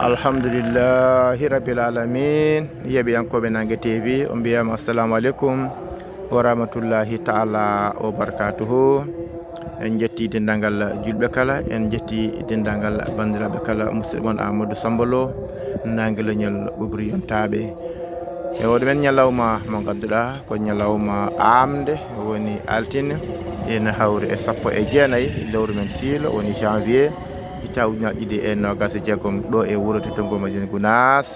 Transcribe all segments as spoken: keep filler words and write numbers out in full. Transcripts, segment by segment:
Alhamdulillahi rabbil alamin. Yeɓiyankooɓe Nange T V, on mbiyama assalamu aleykum wa rahmatullahi taala wa barakatuhu. En jetti denndaangal julɓe kala, en jetti denndaangal banndiraaɓe kala. Musidɗo mon Amadou Samba Lo, Nange Leñol Ɓuɓri Yontaaɓe. E oɗo men ñalawma mo ngannduɗaa ko ñalawma aamde, woni altine, ene hawri e sappo e jeenayi lewru men siilo, woni janvier, hitaande ujunaaji ɗiɗi e noogaas e jeegom, ɗo e wuro Teddungo Madina Gunaas,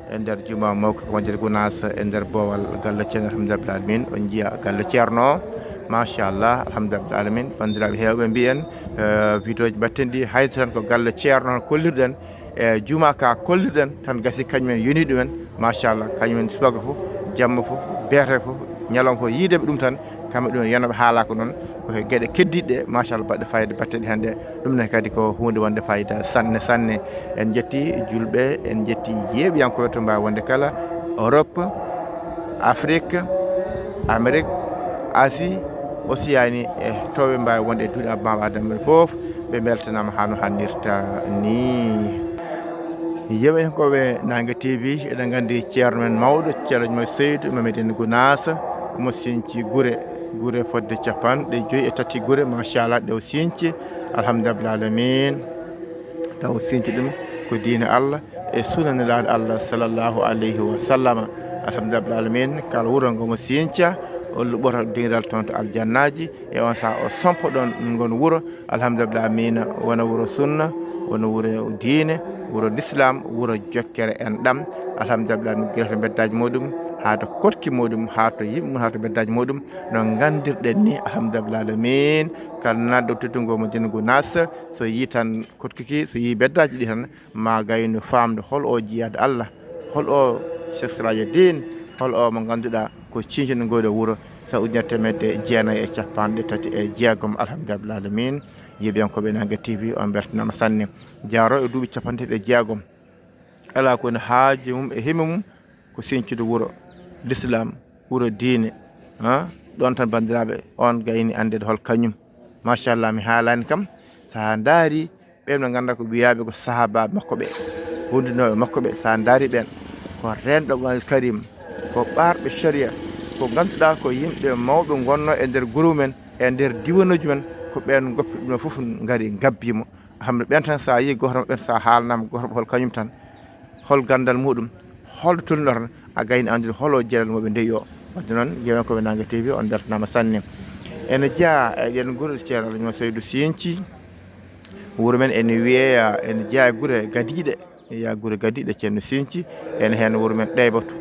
e nder juma mawka ko Madina Gunaas, e nder boowal galle Ceerno, alhamdulillahi rabbil alamin. On njiya galle Ceerno o, machallah, alhamdulillahi rabbil alamin. Banndiraaɓe heewɓe mbiyen, eh, vidéo ji mbatten ɗi, hay so tan ko galle Ceerno tan kollirɗen, e juma ka kollirɗen tan, gasi kañumen yoni ɗumen, machallah, kañumen subaka fof, jamma fof, beete fof, ñalawma fof, yiideɓe ɗum tan, kamɓe ɗum yanoɓe haala ko noon, ko he geɗe keddiɗe, machallah, baɗɗe fayida batte ɗe hannde. Ɗum ne kadi ko huunde wonde fayida sanne, sanne. En jetti julɓe, en jetti yeeɓiyankooɓe to mbaawi wonde kala, Europe, Afrique, Amérique, Asie, Océanie, e to ɓe mbaawi wonde e duuɗe Abba Adama men fof, ɓe mbeltanaama haa no hannirta ni. Yeeɓiyankooɓe Nange T V, eɗen nganndi ceerno men mawɗo, Ceerno Mo Seydou Mamedine Gunaas, omo sinci gure, gure fodde capanɗe joyi e tati gure, machallah, ɗe o sinci, alhamdulillahi alamin. Taw o sinci ɗum ko diine Allah e sunna Nelaaɗo Allah sallallahu alayhi wa sallama. Alhamdulillahi alamin, kala wuro ngo mo sinca, o luɓɓoto dingiral toon to aljannaaji, e on saha o sompo ɗoon ngon wuro. Alhamdulillahi alamin, wona wuro sunna, wona wuro diine, wuro l'islam, wuro jokkere en ɗam. Alhamdulillahi alamin, gila to mbeddaaji muɗum, haa to koɗki muɗum, haa to yimɓe mum, haa to mbeddaaji muɗum, no nganndirɗen ni. Alhamdulillahi alamin, kala naatɗo Teddungo Madina Gunaas, so yii tan koɗki ki, so yii mbeddaaji ɗi tan, ma gaynu faamde hol o jiyaade Allah, hol o Cheikh Siraja Din, hol o mo ngannduɗaa ko ciñcuɗo ngoɗo wuro, sa ujunere teemedde jeenayi e capanɗe tati e jeegom, alhamdulillahi alamin. Yeeɓiyankooɓe Nange T V, on mbeltanaama sanne. Jaaro e duuɓi capanɗe tati e jeegom, alaa ko woni haaju mum e hime mum, ko sincude wuro l'islam, wuro diine, ha? Ɗoon tan, banndiraaɓe, on gayni anndeede hol kañum. Machallah, mi haalaani kam, so a ndaari ɓeen ɓe ngannduɗaa ko wiyaaɓe ko sahaabaaɓe makko ɓe, hunndinooɓe makko ɓe, so a ndaari ɓeen, ko reenɗo Qur'aanul Karim, ko ɓaarɓe sharia, ko ngannduɗaa ko yimɓe mawɓe ngonnoo e nder guru men, e nder diwanuuji men, ko ɓeen ngoppi ɗum fof, ngari ngabbii mo. Hamre ɓen tan, so a yii gooto maɓɓe, so a haalanaama gooto maɓɓe hol kañum tan, hol ganndal muɗum, hol tolnino tan, a gayni anndude hol o jeeral mo ɓe ndewi o. Wadde noon, yeeɓiyankooɓe Nange T V, on mbeltanaama sanne. Ene jeyaa e ɗeen gure Ceerno Alhaji Seydou Sinci, wuro men ene wiyeya, ene jeyaa e gure gadiiɗe, ene jeyaa gure gadiiɗe Ceerno Sinci, ene heen wuro men Ɗeybatu,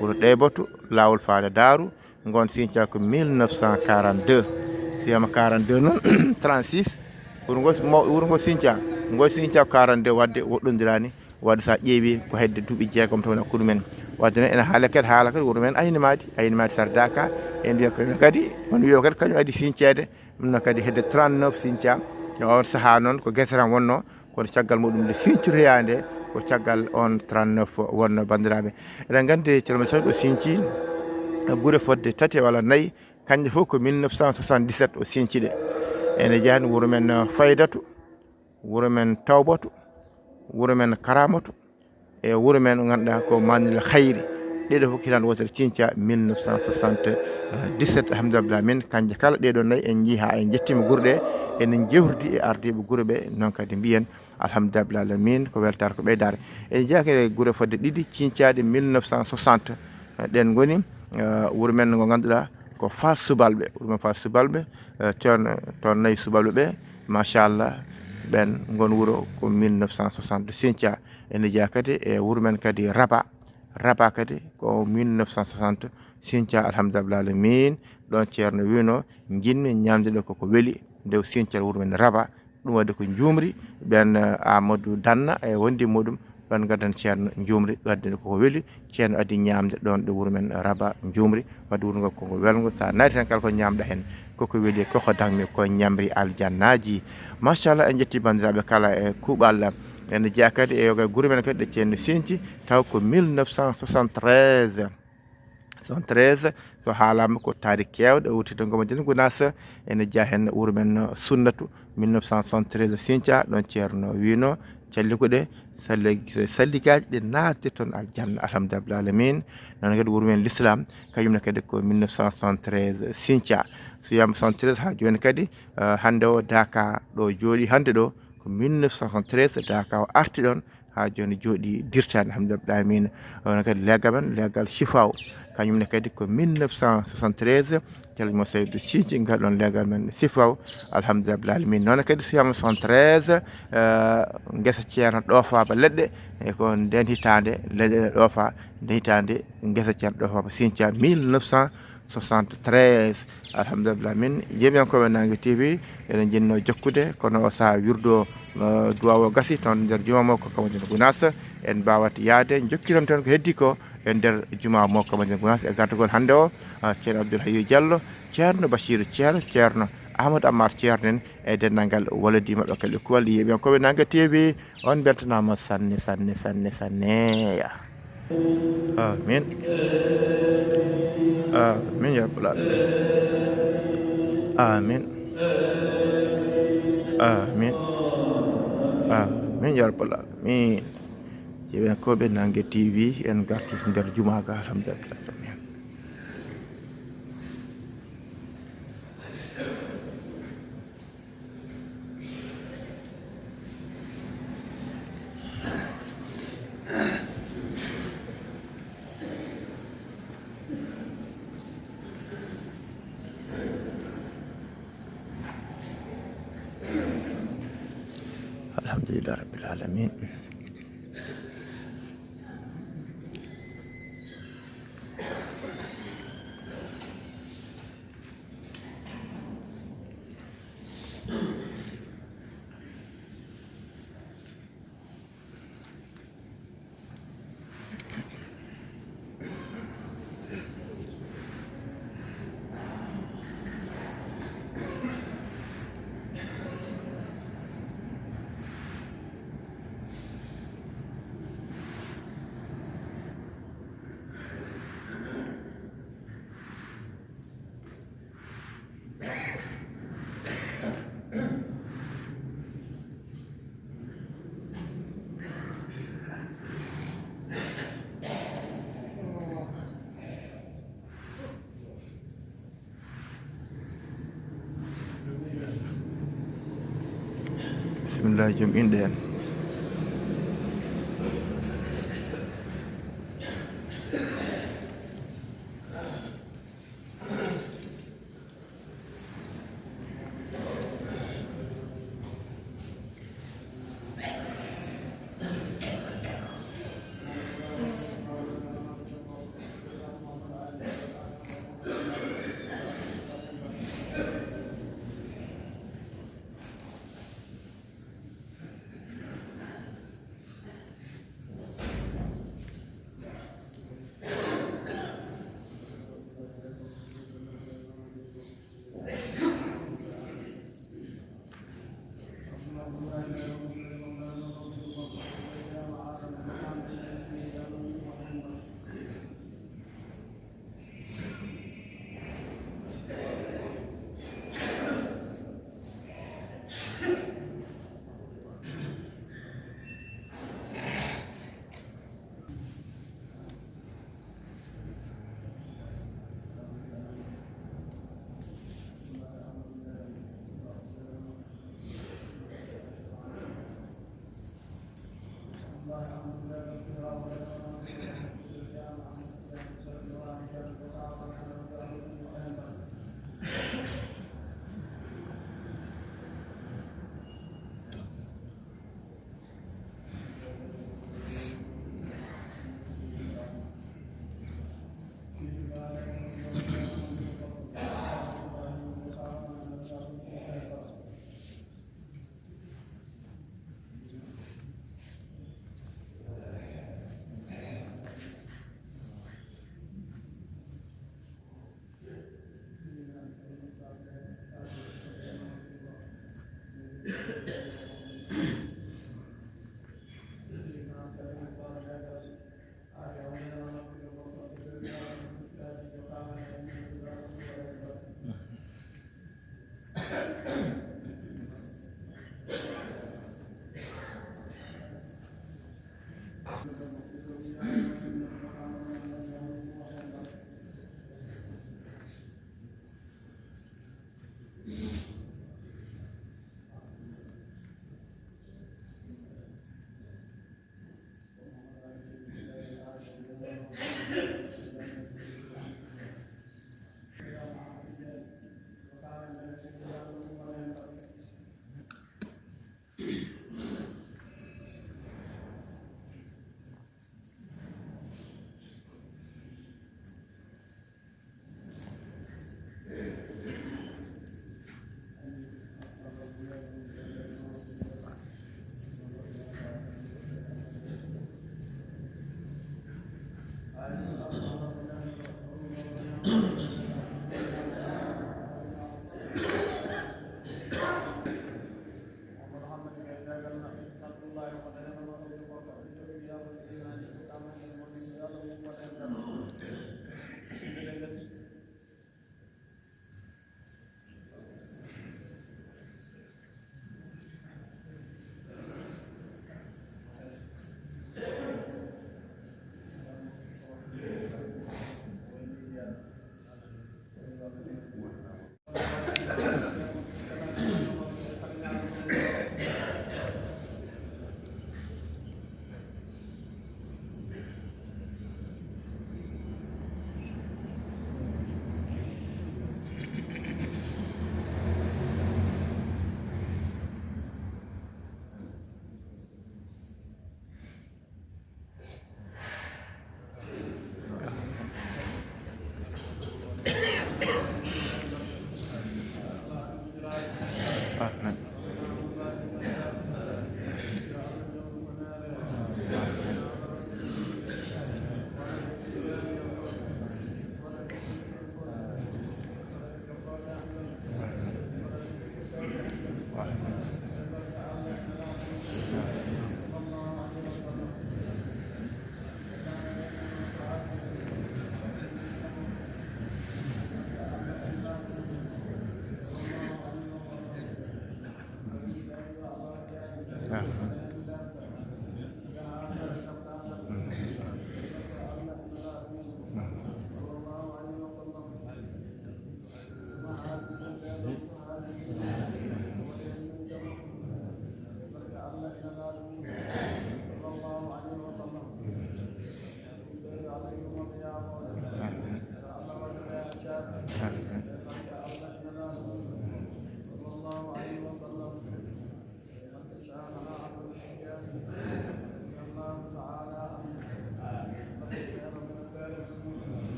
wuro Ɗeybatu, laawol faade Daaru, ngon sinca ko mille neuf cent quarante-deux. So wiyama quarante-deux noon, trente-six, wuro ngo, mo-, wuro ngo sinca, ngo sinca quarante-deux, wadde woɗɗondirani, wadde sa ƴeewi ko hedde duuɓi jeegom tan hakkunde men. Wadde noon ene haala kadi, haala kadi wuro men Ayni Maadi, Ayni Maadi Sardaka, en mbiya ko kadi, on wiya kadi kañum addi sinceede, ɗum noon kadi hedde trente-neuf sinca, e on saha noon ko gese tan wonno, kono caggal muɗum nde sincitoyaa nde, ko caggal on trente-neuf wonno, banndiraaɓe. Eɗen nganndi Ceerno Moussa o sinci gure fodde tati walla nayi, kanje fof ko mille neuf cent soixante-dix-sept o sinci ɗe. Ene jeyaa wuro men, eh, Faydatu, wuro men Tawbatu, wuro men Karamatu, e wuro men o ngannduɗaa ko Manil Khayri. Ɗeɗo fof ko hitaande wootere sinca, mille neuf cent soixante-dix-sept, alhamdulillah, min kanje kala ɗeɗo nayi en njii haa en njettiima gure ɗe, enen jewtidi e ardiiɓe gure ɓe, noon kadi mbiyen alhamdulillah alamin, ko weltaare ko ɓeydaare. En njeyaaki e gure fodde ɗiɗi sincaaɗe mille neuf cent soixante, ɗen ngoni, eh, wuro men ngo ngannduɗaa ko Faas Subalɓe, wuro men Faas Subalɓe, eh, toon, toon nayi Subalɓe ɓe, machallah, ɓen ngon wuro ko mille neuf cent soixante sinca. Ene jeyaa kadi e wuro men kadi Raba. Raba kadi ko mille neuf cent soixante sinca, alhamdulillah alamin. Ɗon Ceerno wiino, "Njiɗmi ñaamde ɗo koko weli." Nde o sinca wuro men Raba. Ɗum waɗi ko njuumri. Ɓen, eh, Amadou Danna e wondi muɗum. Ɗon gaddan Ceerno njuumri, wadde koko weli. Ceerno addi ñaamde ɗon ɗo wuro men Raba njuumri. Wadde wuro ngo koko welngo. Sa naati tan kala ko ñaamɗa heen, koko weli, koko dagmi, ko ñamri aljannaaji. Machallah, en njetti banndiraaɓe kala e kuuɓal. Ene jeyaa kadi e yoga gure men kadi ɗe Ceerno sinci, taw ko mille neuf cent soixante-treize. Soixante-treize, so haalaama ko taariik keewɗo, o wuttito Ngoma Jeen Gunaas, ene jeyaa heen wuro men Sunnatu, mille neuf cent soixante-treize sinca, ɗon Ceerno wiino, "Callikuɗe, Salli-, salligaaji ɗi naatde toon aljanna, alhamdulillahi rabbil alamin. Noon kadi wuro men l'islam, kañum ne kadi ko mille neuf cent soixante-treize Sinthia. So wiyama soixante-treize haa jooni kadi, eh, hannde o Daaka ɗo jooɗi hannde ɗo, ko mille neuf cent soixante-treize Daaka o arti ɗoon, haa jooni jooɗi dirtaani, alhamdulillahi rabbil alamin. Noon kadi leegal men, leegal Chifaw, kañum ne kadi ko mille neuf cent soixante-treize, Thierno Seydou Sy, ngal ɗoon leegal men Chifaw, alhamdulillahi rabbil alamin. Noon kadi so wiyama soixante-treize, eh, ngesa Ceerno ɗoofaama leɗɗe, e ko ndeen hitaande leɗɗe ɗe ɗoofa, ndeen hitaande ngesa Ceerno ɗoofaama Sinthia mille neuf cent soixante-treize. Alhamdulillahi rabbil alamin. Yeeɓiyankooɓe Naange T V, eɗen njinnoo jokkude, kono o sahaa wirdo, eh, duwaaw o gasi toon nder juma mo ko Kamadin Gunaas. En mbaawat yahde, njokkiron toon ko heddi ko e nder juma mo Kamadin Gunaas e gardagol hannde o, eh, Ceerno Abdoul Hayyu Diallo, Ceerno Bachir Ceerno, Ceerno Amadou Amar Ceerno en e denndaangal waladi maɓɓe kala e kuwal. Yeeɓiyankooɓe Naange T V, on mbeltanaama sanne, sanne, sanne, sanne. Amin. Amin ya rabbal alamin. Amin. Amin. Amin ya rabbal alamin. Yeeɓiyankooɓe Naange T V, en ngarti nder juma ga, alhamdulillahi rabbil alamin. Alhamdulillahi rabbil alamin. Bismillah, joom inɗe en.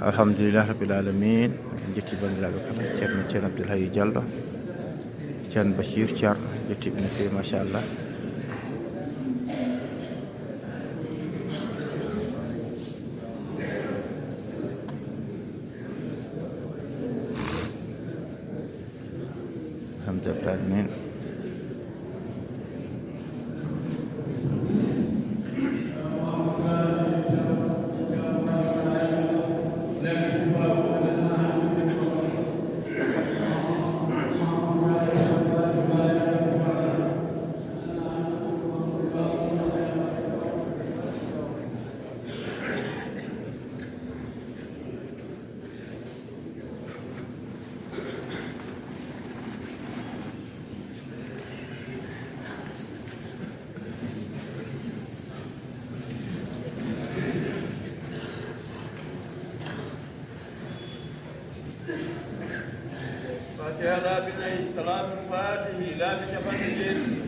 Alhamdulillah rabbil alamin. En jetti banndiraaɓe kala, Ceerno, Ceerno Abdoul Hayy Diallo, Ceerno Bachir Ceerno, jetti ɓe no feewi, machallah. Alhamdulillah. Fatiha laabi nayi, salaatul faatihi laabi capanɗe jeeɗiɗi.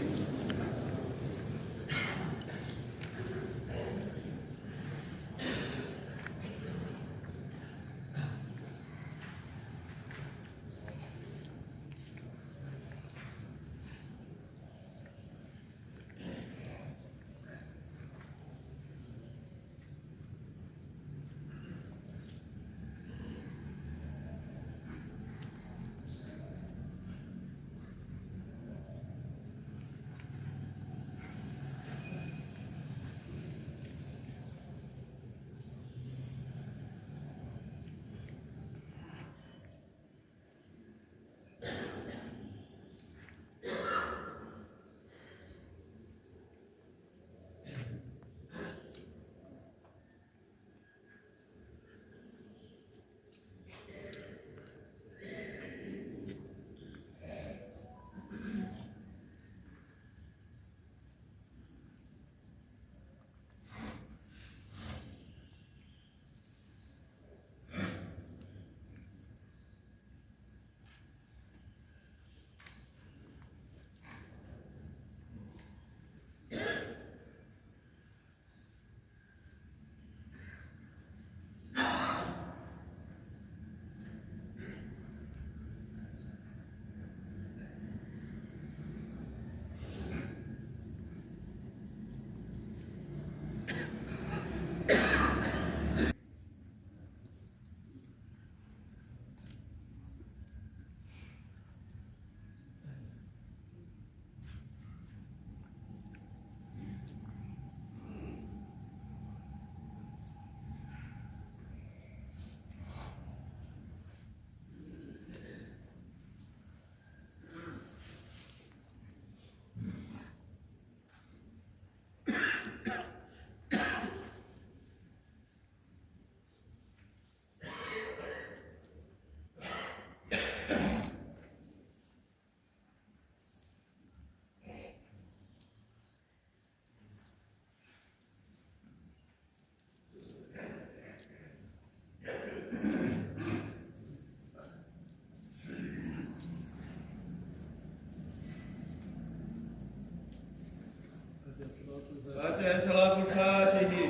Fatiha, salaatul faatihi.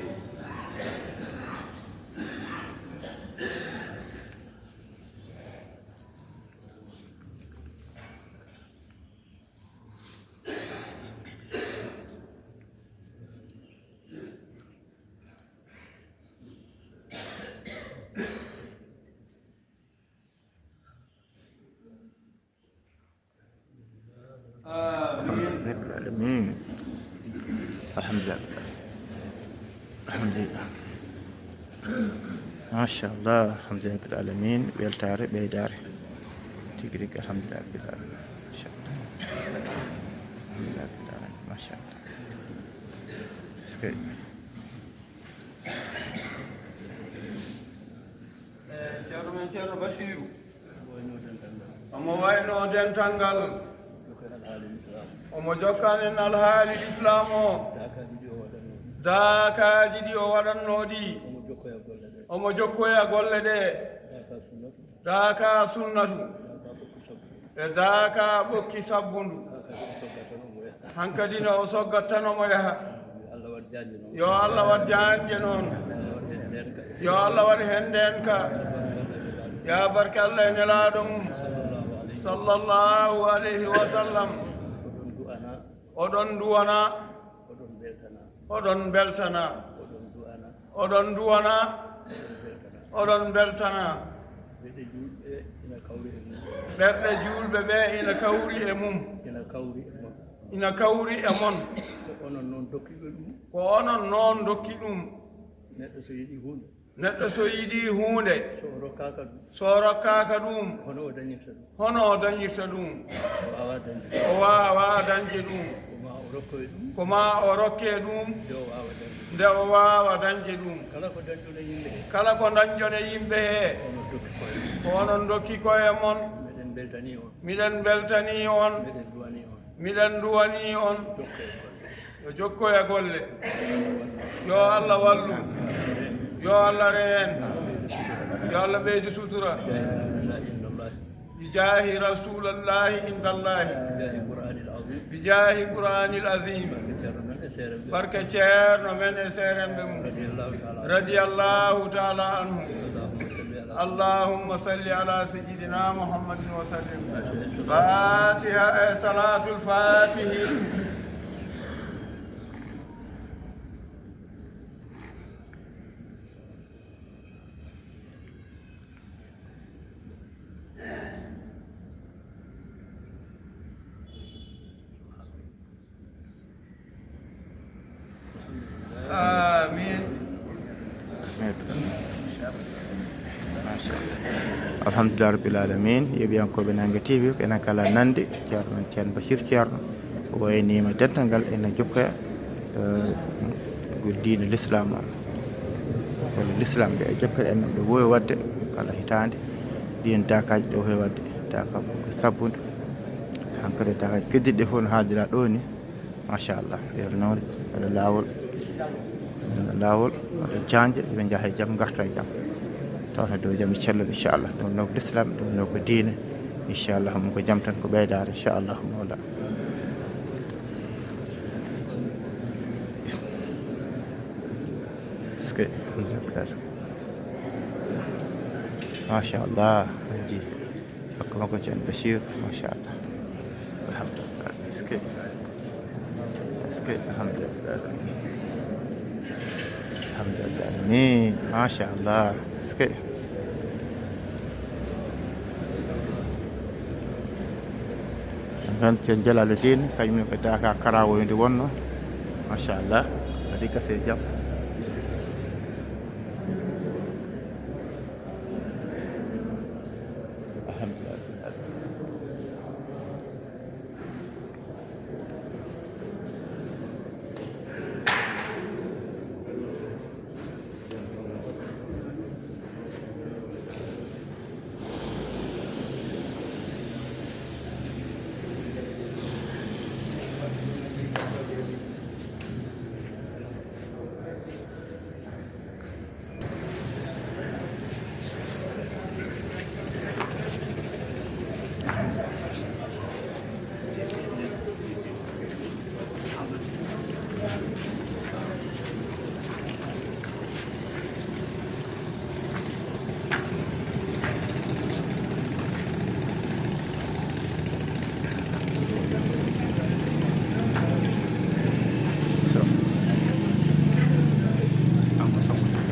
Amin. Rabbil alamin. Alhamdulillah. Alhamdulillah. Machallah. Alhamdulillah rabbil alamin. Weltaare, ɓeydaare. Tigi rigi, alhamdulillah rabbil alamin. Machallah. Alhamdulillah rabbil alamin. Machallah. Est-ce que Ceerno men Ceerno Basiiru, omo wayno dental ngal, omo jokkanen alhaali lislaam o, daakaaji ɗi o waɗannoo ɗi, omo jokkoya golle ɗe, daaka sunnatu, e daaka ɓokki sabbundu. Hankadi no o soggat tan omo yaha. Yo Allah waɗ jaanje noon. Yo Allah waɗ heen ndeen ka. Yaa barke Allah e nelaaɗo mum, sallallahu alayhi wa sallam. Oɗon duwana. Oɗon mbeltana. Oɗon mbeltana. Oɗon duwana. Oɗon duwana. Oɗon mbeltana. Oɗon mbeltana. Ɓerɗe juulɓe ina kawri e mum. Ɓerɗe juulɓe ɓe ina kawri e mum. Ina kawri e mon. Ina kawri e mon. Ko onon noon dokkiiɓe ɗum. Ko onon noon ndokki ɗum. Neɗɗo so yiɗi huunde. Neɗɗo so yiɗi huunde. So o rokkaaka ɗum. So o rokkaaka ɗum. Hono o dañirta ɗum. Hono o dañirta ɗum. O waawaa dañde. O waawaa dañde ɗum. Ko ma o rokkoye ɗum. Ko ma o rokke ɗum. Nde o waawa dañde. Nde o waawa dañde ɗum. Kala ko dañɗon e yimɓe he. Kala ko dañɗon e yimɓe he. Ko onon dokki koye mon. Ko onon dokki koye mon. Meɗen mbeltanii on. Miɗen mbeltanii on. Meɗen duwanii on. Miɗen duwanii on. Jokkee golle. Yo jokko e golle. Yo Allah wallu. Yo Allah reen. Yo Allah ɓeydu sutura. Bi jaahi Rasuulallahi indallahi. Bi jaahi Qur'aanil Aziim. Barke Ceerno men e seeremɓe mum. Radiyallahu taala anhu. Allahumma salli ala sayyidina Muhammadin wa sallim. Fatiha e salatul fatihi. Amin. Alhamdulillah rabbil alamin. Yeeɓiyankooɓe Nannge T V, enen kala nande ceerno men, ceerno Bachir Ceerno, o waynima dental ngal ene jokkoya, eh, ngol diine l'islam o, walla l'islam ɓe e jokkere en ɓe wowi wadde kala hitaande. Ɗiin daakaaji ɗo heewi wadde, daaka ko sabbunde. Hankadi daakaaji keddiɗi ɗi fof no haaldira ɗo ni. Machallah, yo nawri, waɗa laawol, waɗa laawol, waɗa jaanje, ɓe njaha e jam, ngarta e jam. Tawata dow jam e cellal, inchallah. Ɗum no ko l'islam, ɗum no ko diine. Inchallah, mo ko jam tan, ko ɓeydaare, inchallah, mawla. Est-ce que, machallah, a yii. Hakka makko ceerno Bachir, machallah. Alhamdulillah. Est-ce que, est-ce que, alhamdulillah. Alhamdulillah. Ni, machallah. Est-ce que. Tan ceerno Jalaaludiin, kañum ne ko daaka karawo nde wonno. Machallah. Waɗi gasa e jam. Alhamdulillah.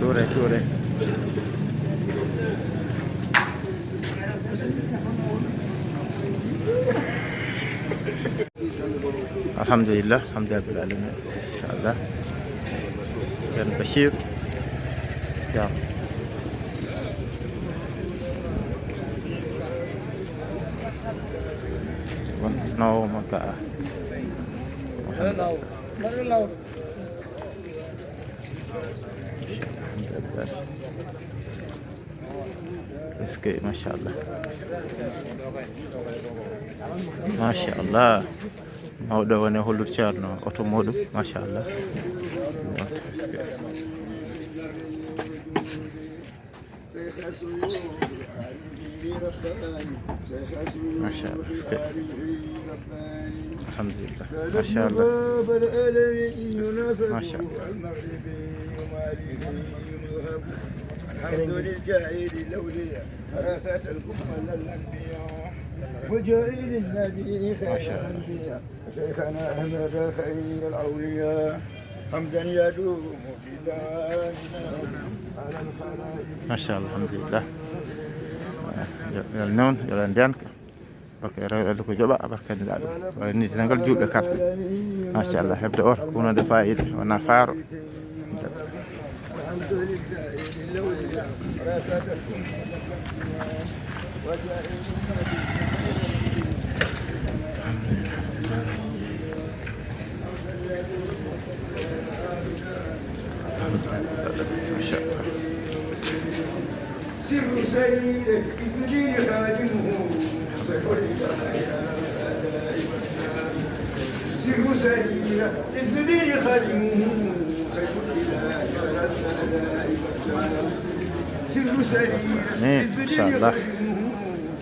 Tuure, tuure. Alhamdulillah, alhamdulillah rabbil alamin. Inchallah. Ceerno Bachir. Ceerno. Won nawo mo ka. Alhamdulillah. Est-ce que, machallah. Machallah. Mawɗo woni hollude ceerno oto muɗum, machallah. Est-ce que. Machallah, est-ce que. Alhamdulillah. Machallah. Machallah. الحمد للجائر الأولياء، رأست الكفل الأنبياء، وجائر النبي خير الأنبياء، شيخنا أحمد خير الأولياء، حمدا يدوم في دارنا على الخلائق. Machallah, alhamdulillah. Yo, yo noon, yo Allah ndenka. Barka e rewɓe ko joɓa, barka e nelaɗo. Wala ni dengal juuɓe kala. Machallah, heɓde oto ko hunde fayida, wona faaro. Machallah. سر سرير إذ لي خادمه سيف الإله على الأعداء والسلام. سر سرير إذ لي خادمه سيف الإله على الأعداء والسلام. سر سرير إذ لي خادمه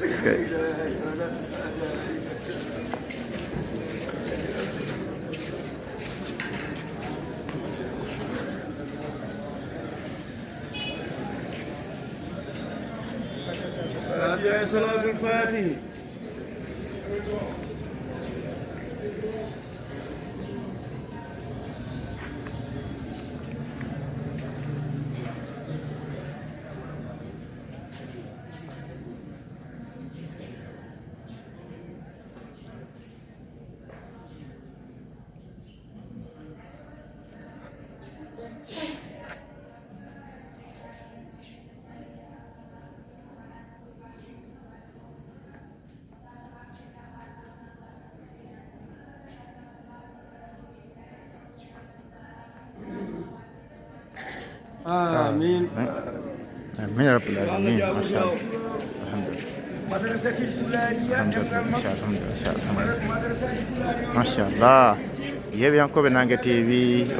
سيف الإله على الأعداء والسلام. Fatiha e Salaatul Faatihi. Amin. Amin ya rabbal alamin. Machallah. Alhamdulillah. Alhamdulillah. Machallah. Machallah. Yeeɓiyankooɓe Nange T V,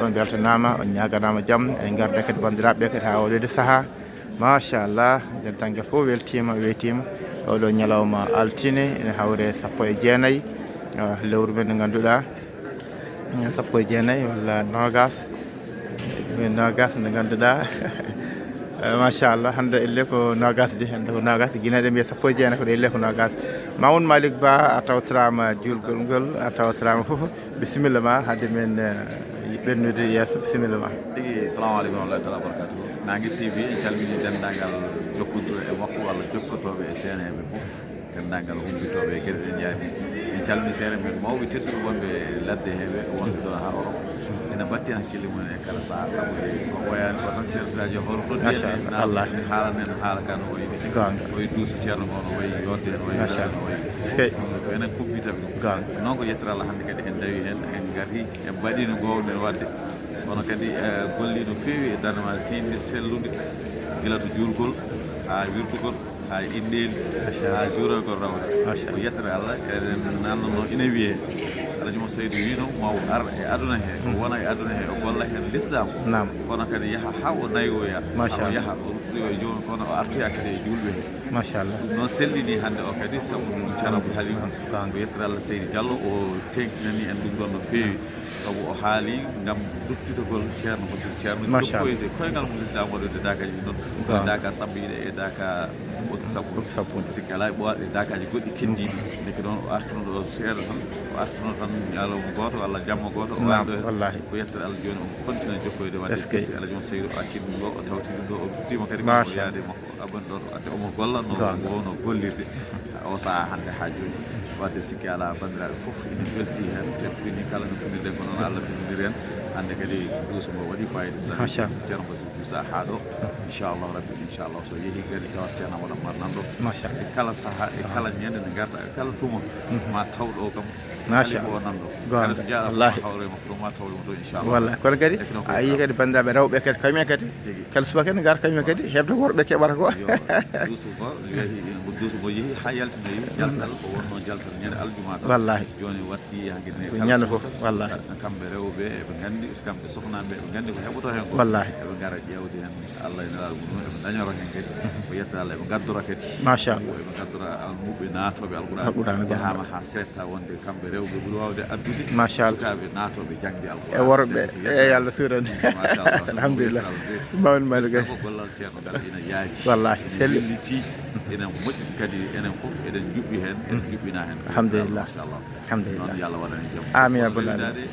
on beltanaama, on ñaaganaama jam. En ngarda kadi banndiraaɓe kadi haa oɗo sahaa. Machallah, dental ngal fof weltiima, weytiima. Oɗo ñalawma altine, ene hawre sappo e jeenayi, ah, lewru men ndu ngannduɗaa, sappo e jeenayi walla noogaas. Min noogaas nde ngannduɗaa. Eh, machallah, hannde elle ko noogaas de, hannde ko noogaas. Guinéeɓe mbiya sappo e jeenayi, kono elle ko noogaas. Mamoudou Malick Ba, a tawtoraama juulgol ngol, a tawtoraama fof. Bisimilla ma, hade men, eh, ɓennude yeeso. Bisimilla ma. Tigi, salamu aleykum wa rahmatullahi taala wa barakatuh. Nange T V, en calmini denndaangal jokkondirɗo e makko walla jokkotooɓe e seeneeɓe fof. Denndaangal humpitooɓe e geɗe ɗe njaabi. En calmini seeɗa men mawɓe tedduɓe wonɓe ladde heeɓe, wonɓe ɗo haa Europe. Ene mbattina hakkille mum en e kala sahaa, sabu ko wayaani ko tan ceertaaji hoto noddi en, en haala, en haala ka no wayi. Goonga. Ko wayi duuso ceerno ngo no wayi, yodde no wayi, no wayi. Ko enen kubbita ɓe. Goonga. Noon ko yettere Allah, hannde kadi en ndawi heen, en ngari, en mbaɗino ngowno men waɗde. Kono kadi, eh, golli no feewi e darnde ma, tiiɗnde, sellude, gila to juulgol haa wirtugol, haa inndeeli, haa juuragol rawde. Ko yettere Allah, eɗen nanndunoo ina wiyee, Alhaji Moussa Seydou wiino, ma o ar e aduna he, o wona e aduna he, o golla heen Lislaam. Naam. Kono kadi yaha haa o nayoya, haa o yaha, o ruttoya e jooni, kono o artoya kadi e juulɓe he. Machallah. Ɗum noon sellini hannde o kadi, sabu ɗum Ceerno Abdou Halim. Ko yettere Allah, Seydi Diallo, o teeŋtinani en ɗum ɗoon no feewi. Sabu o haali ngam duttitagol Ceerno Basiru, Ceerno jokkoyde koyngal mum Lislaam, waɗoyde daakaaji ɗum ɗoon, koye daaka sabbiiɗe e daaka ɓoki sappo. Ɓoki sappo. Sikki alaa e ɓooyaɗe daakaaji goɗɗi keddiiɗi. Ndeke noon o artuno ɗo seeɗa tan, o artuno tan ñalawma gooto walla jamma gooto, o ari ɗo. Wallahi. Ko yettere Allah, jooni o continue jokkoyde waɗde. Eskey. Alhaji Moussa Seydou o accii ɗum ɗo, o tawti ɗum ɗo, o ruttiima kadi ko yaade makko. Abon ɗon, wadde omo golla no wowno gollirde o sahaa hannde haa jooni. Wadde sikki alaa, banndiraaɓe fof ina mbeltii heen, ɓe fini kala no pinirɗen ko noon Allah piniri en. Hannde kadi duuso ngo waɗi fayida sabu. Machallah. Ceerno Basiru Diouf sahaa haa ɗo. Inchallah rabbi, inchallah so yehi kadi tawat Ceerno Amadou Amar nan ɗo. Machallah. E kala sahaa, e kala ñande nde ngarta, e kala tuma, ma taw ɗo kam. Machallah. Goonga. Wallahi. Hawre makko ɗo ma taw ɗum ɗo, inchallah. Wallahi. Kono kadi a yii kadi banndiraaɓe rewɓe kadi, kañum en kadi. Kala subaka kadi ngar kañum kadi heɓde worɓe keɓata ko. Yo, duuso ngo yehi, duuso ngo yehi haa yaltinoyi jaltal ko wonno jaltal ñande aljuma tan. Wallahi. Jooni watti haa kadi ko ñande fof, wallahi. Kamɓe rewɓe eɓe nganndi Kamɓe sohnaɓe ɓe, ɓe nganndi ko heɓoto heen ko. Wallahi. Eɓe ngara ƴeewde heen Allah e Nelaaɗo mum, eɓe ndañoro heen kadi. Ko yetta Allah, eɓe ngaddora kadi. Machallah. Eɓe ngaddora almuɓɓe naatooɓe Alquraan. Alquraan ko jahaama haa seetta wonde kamɓe rewɓe ɓuri waawde addude. Machallah. Sukaaɓe naatooɓe jaŋde Alquraan. E worɓe, e Allah suuran. Machallah. Alhamdulillah. Mawɗo Malick Gaye. Ko gollal ceerno ngal ina yaaji. Wallahi. Ina selli. Ina moƴƴi kadi, enen fof eɗen njuɓɓi heen, eɗen njuɓɓina heen. Alhamdulillah. Machallah. Alhamdulillah. Noon yo Allah waɗan en jam. Amin ya rabbal alamin.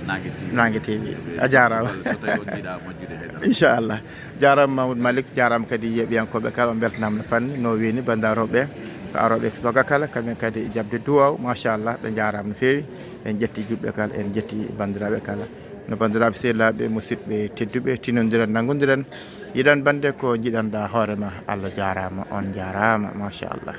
Naange T V. Naange T V. A jaaraama. So tawii on njiɗaa majjude haydara. Inchallah. Jaaraama Mamoudou Malick, jaaraama kadi yeeɓiyankooɓe kala, on mbeltanaama no fanni, no wiini banndiraaɓe ko arooɓe subaka kala, kamɓe kadi jaɓde duwaaw, machallah, ɓe njaaraama no feewi. En njetti juɓɓe kala, en njetti banndiraaɓe kala. No banndiraaɓe sehilaaɓe, musidɓe tedduɓe, tinondiren, nanngondiren, yiɗan bannde ko njiɗanɗaa hoore ma. Allah jaaraama, on njaaraama, machallah.